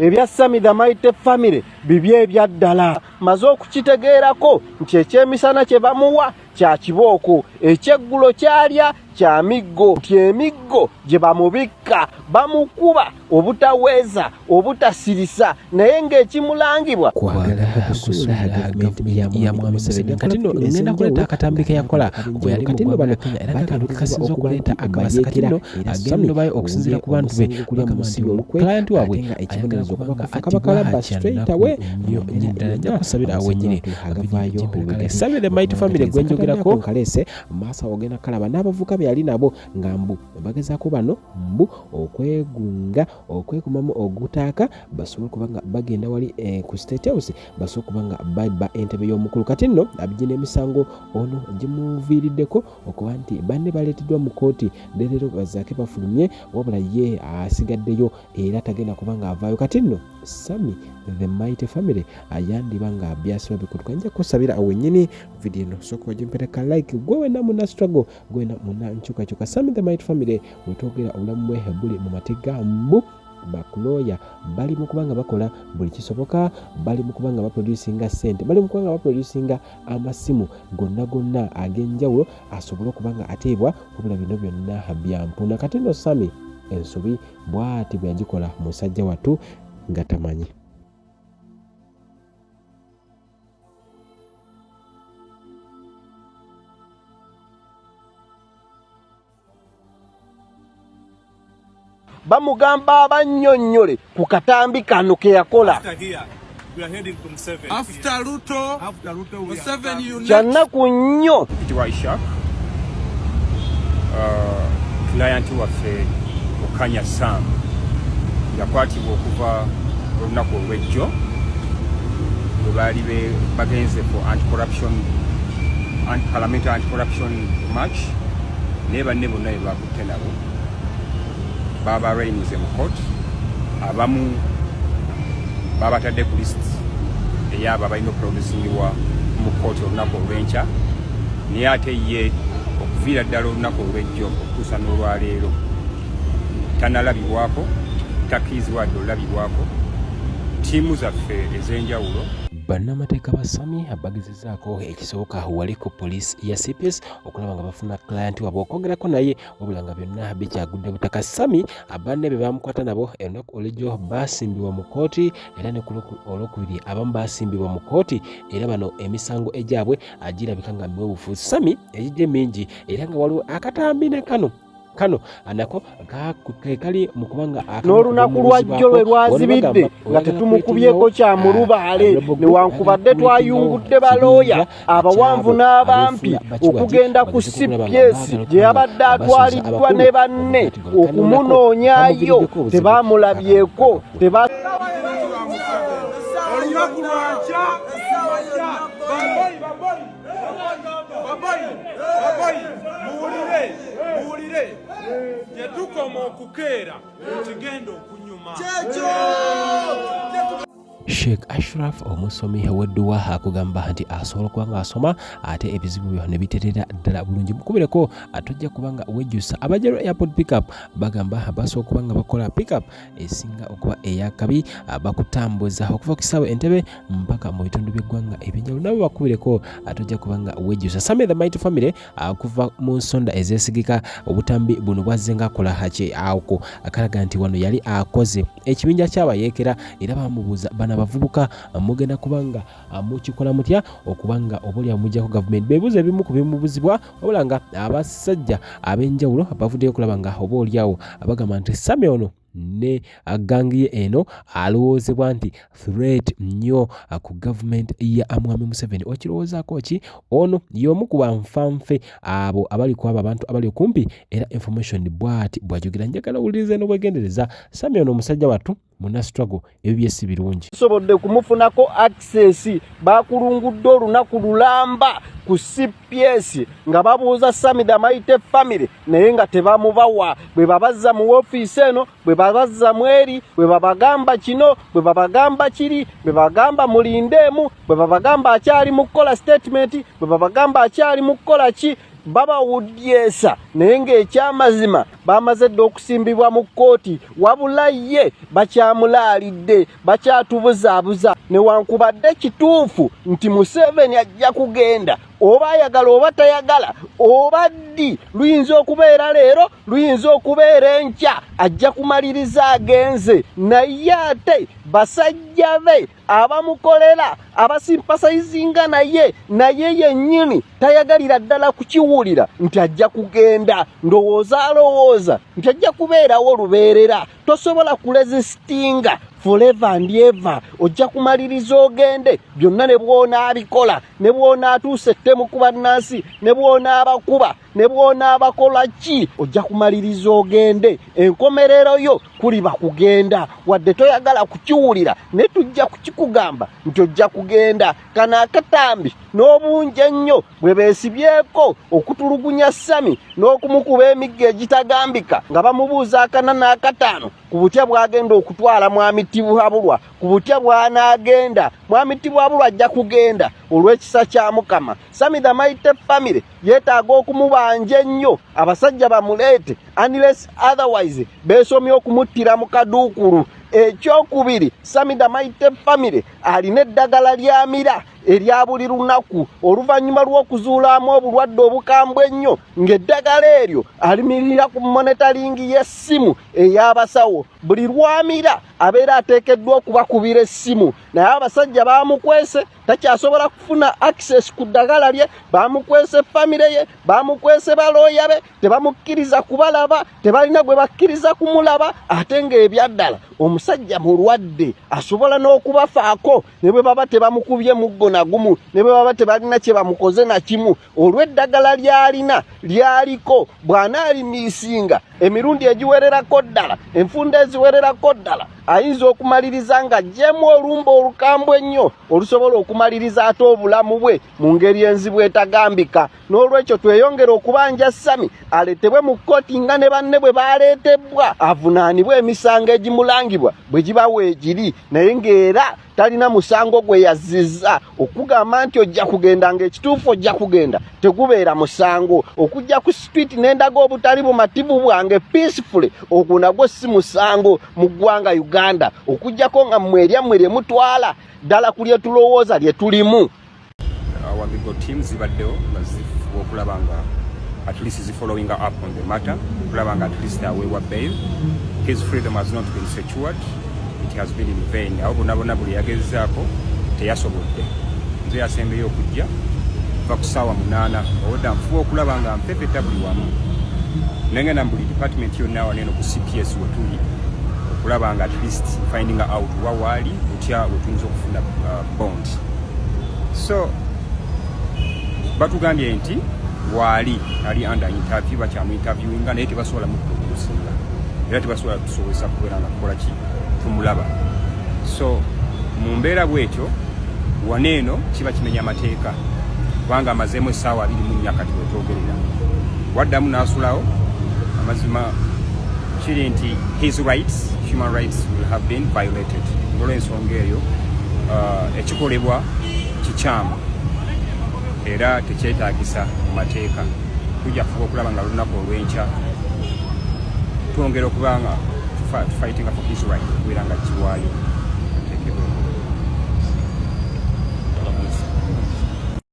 Ebya Sammy the Mighty Family bibye ebyaddala. Maze okukitegeerako nti ekyemisana kye bamuwa kya kibooko, ekyeggulo ky'alya kya miggo, nti emiggo gye bamubikka bamukuba obutaweeza, obutasirisa naye ng'ekimulangibwa kwagala kusuula gavumenti ya Mwami Museveni. Kati nno ngenda kuleeta akatambi ke yakola bwe yali mu ggwanga lya Kenya era nga kasinze okuleeta akabasa. Kati nno agenda obayo okusinziira ku bantu be bagamba nti client waabwe ayagala kubanga attibwa kyannaku nnyo nnyini ddala. Nja kusabira awo wennyini agavaayo Sammy the Mighty Family gwe njogerako. Nkaleese maaso awo ogenda kalaba n'abavubuka be yali nabo nga mbu bagezaako bano mbu okwegunga okwekumamu ogutaaka basobole okuba nga bagenda wali ku State House basobole okuba nga babba entebe y'omukulu. Kati nno gino emisango ono gimuviiriddeko okuba nti banne baleeteddwa mu kkooti ne leero Zaake bafulumye wabula ye asigaddeyo era tagenda kuba ng'avaayo. Kati nno Sammy the Mighty Family yandiba nga byasiba bikutuka. Nja kusabira awo wennyini vidiyo eno sooka ogimpereka like gwe wenna munna struggle gwe wenna munna nkyukakyuka. Sammy the Mighty Family wetwogera obulamu bwe buli mu matigga mbu bakulooya bali mu kuba nga bakola buli kisoboka, bali mu kuba nga baproducinga ssente, bali mu kuba nga baproducinga amasimu gonna gonna ag'enjawulo asobole okuba nga ateebwa, wabula bino byonna bya mpuna. Kati nno Sammy ensobi bw'ati bwe yagikola musajja wattu nga tamanyi. Bamugamba abannyonnyole ku katambi kano ke yakola. Kyannaku nnyo. Mpitibwa Ishak, client waffe Okanya Sam yakwatibwa okuva olunaku olw'ejjo bwe baali bagenze for anti-corruption, parliamentary anti-corruption march, naye banne bonna be bakutte nabo baba arraigninze mu court, abamu babatadde ku list ey'abo abalina okuproducingibwa mu kooti olunaku olw'enkya, naye ate ye okuviira ddala olunaku olw'ejjo okutuusa n'olwaleero tanalabibwako, takkirizibwa wadde olabibwako ttiimu zaffe ez'enjawulo. Bannamateeka ba Sammy bagezezzaako ekisoboka wali ku poliisi ya CPS okulaba nga bafuna client waabwe okwogerako naye, wabula nga byonna bikyagudde butaka. Sammy banne be baamukwata nabo olunaku olw'ejjo baasimbibwa mu kkooti era ne ku olwokubiri abamu baasimbibwa mu kkooti era bano emisango egyabwe girabika nga miwewufu. Sammy egijje mingi era nga waliwo akatambi ne kano kano nako ke kali mu kubanga n'olunaku lwajjo lwe lwazibidde nga tetumukubyeko kya mulubaale, newankubadde twayungudde balooya abawanvu n'abampi okugenda ku CPS gye yabadde atwaliddwa ne banne okumunoonyaayo, tebamulabyeko. Olunaku lwakya, muwulire, muwulire, gye tukoma okukeera ekigenda okunyuma. Sheikh Ashraf omusomi w'edduwa akugamba nti asobola okuba ng'asoma ate ebizibu byo ne biterera ddala bulungi. Mukubireko tojja kuba nga wejjusa. Abajero Airport Pickup bagamba basobola okuba nga bakola pickup esinga okuba ey'akabi, bakutambuza okuva ku kisaawe Entebbe mpaka mu bitundu by'eggwanga ebyenjawulo. Nabo bakubireko tojja kuba nga wejjusa. Sammy the Mighty Family kuva mu nsonda ezeesigika obutambi buno bwazze ng'akola ako akalaga nti wano yali akoze ekibinja ky'abayeekera era bamubuuza bano abavubuka mugenda kubanga mukikola mutya okubanga oboolyawo mujjako gavumenti. Beebuuza ebimu ku bimubuzibwa, wabula nga abasajja ab'enjawulo bavuddeyo okulaba nga oboolyawo bagamba nti Sammy ono ne gangi ye eno alowoozebwa nti threat nnyo ku gavumenti ya Mwami Museveni. Okirowoozaako ki? Ono y'omu ku banfanfe abo abali ku abo abantu abali okumpi era information bw'ati bw'ajogera. Njagala owulirize n'obwegendereza. Sammy ono omusajja wattu munna struggle, ebyo bye si birungi. Tusobodde kumufunako access, bakulungudde olunaku lulamba ku CPS nga babuuza Sammy the Mighty Family naye nga tebamubawa. Bwe babazza mu woofiisi eno, bwe babazza mu eri, bwe babagamba kino, bwe babagamba kiri, bwe babagamba mulindeemu, bwe babagamba akyali mu kukola statement, bwe babagamba akyali mu kukola ki. Babawudyesa naye ng'ekyamazima bamaze dda okusimbibwa mu kkooti, wabula ye bakyamulaalidde, bakyatubuzaabuza. Newankubadde kituufu nti Museveni ajja kugenda, oba ayagala oba tayagala, oba ddi, luyinza okubeera leero, luyinza okubeera enkya, ajja kumaliriza agenze. Naye ate basajja be abamukolera abasimpasayizinga naye yennyini tayagalira ddala kukiwulira nti ajja kugenda. Ndowooza alowooza nti ajja kubeerawo lubeerera. Tosobola kulezisitinga forever and ever, ojja kumaliriza ogende. Byonna ne bw'onaabikola, ne bw'onaatuusa ettemu ku bannansi, ne bw'onaabakuba, ne bw'onaabakola ki, ojja kumaliriza ogende. Enkomerero yo kuliba kugenda, wadde toyagala kukiwulira, naye tujja kukikugamba nti ojja kugenda. Kano akatambi n'obungi ennyo bwe beesibyeko okutulugunya Sami n'okumukuba emiggo egitagambika nga bamubuuza 405 ku butya bw'agenda okutwala Mwami Tibuhaburwa, ku butya bw'anaagenda. Mwami Tibuhaburwa ajja kugenda olw'ekisa kya Mukama. Sami the Mighty family yeetaaga okumubanja ennyo, abasajja bamuleete, unless otherwise beesomye okumuttira mu kaduukulu. Ekyokubiri, Sami the Mighty family alina eddagala ly'amira erya buli lunaku oluvannyuma lw'okuzuulamu obulwadde obukambwe ennyo, ng'eddagala eryo alimirira ku monitoring y'essimu ey'abasawo. Buli lwamira abeera ateekeddwa okubakubira essimu, naye abasajja bamukwese, takyasobola kufuna access ku ddagala lye. Bamukwese famire ye, bamukwese balooya be, tebamukkiriza kubalaba, tebalina gwe bakkiriza kumulaba, ate ng'ebyaddala omusajja mulwadde, asobola n'okubafaako ne bwe baba tebamukubye muggo nagumu, ne bwe baba tebalina kye bamukoze na kimu. Olw'eddagala ly'alina lyaliko, bw'anaalimiisinga emirundi egiwererako ddala, enfunda eziwererako ddala, ayinza okumaliriza ng'aggyemu olumba olukambwe ennyo olusobola okumaliriza ate obulamu bwe mu ngeri enzibu etagambika. N'olwekyo tweyongere okubanja Sami aleetebwe mu kkooti nga ne banne bwe baleetebwa, avunaanibwe emisango egimulangibwa bwe giba weegiri, naye ng'era talina musango gwe yazizza. Okugamba nti ojja kugenda, ng'ekituufu ojja kugenda, tegubeera musango. Okujja ku street n'endaga obutali bumativu bwange peacefully, ogwo nagwo si musango mu ggwanga Uganda, okuggyako nga mmwe eryammwe lye mutwala ddala ku lye tulowooza lye tulimu. Our legal team zibaddewo nga zifuba okulaba nga at least zifollowing up on the matter, okulaba nga at least aweebwa bail. His freedom has not been secured, it has been in vain. Awo bonna bonna buli yagezezaako teyasobodde. Nze yasembeyo okujja va ku ssaawa 8. Obwedda nfuba okulaba nga nfefeta buli wamu, nengenda mu buli department yonna wano eno ku CPS wetuli, okulaba nga at least finding out wa waali, butya wetuyinza okufuna bond. So batugambye nti waali ali under interview, bakyamu interviewinga, naye tebasobola muproducinga era tebasobola kutusobozesa kubeera nga tukola ki, tumulaba. So mu mbeera bwetyo wano eno kiba kimenya amateeka, kubanga amazeemu essaawa 24 kati wetwogerera, waddamu n'asulawo. Amazima kiri nti his rights, human rights, will have been violated. Olw'ensonga eyo, ekikolebwa kikyamu era tekyetaagisa mu mateeka. Tujja kufuba okulaba nga lunaku olw'enkya twongera okuba nga tufightinga for his right okubeera nga kiwaayo.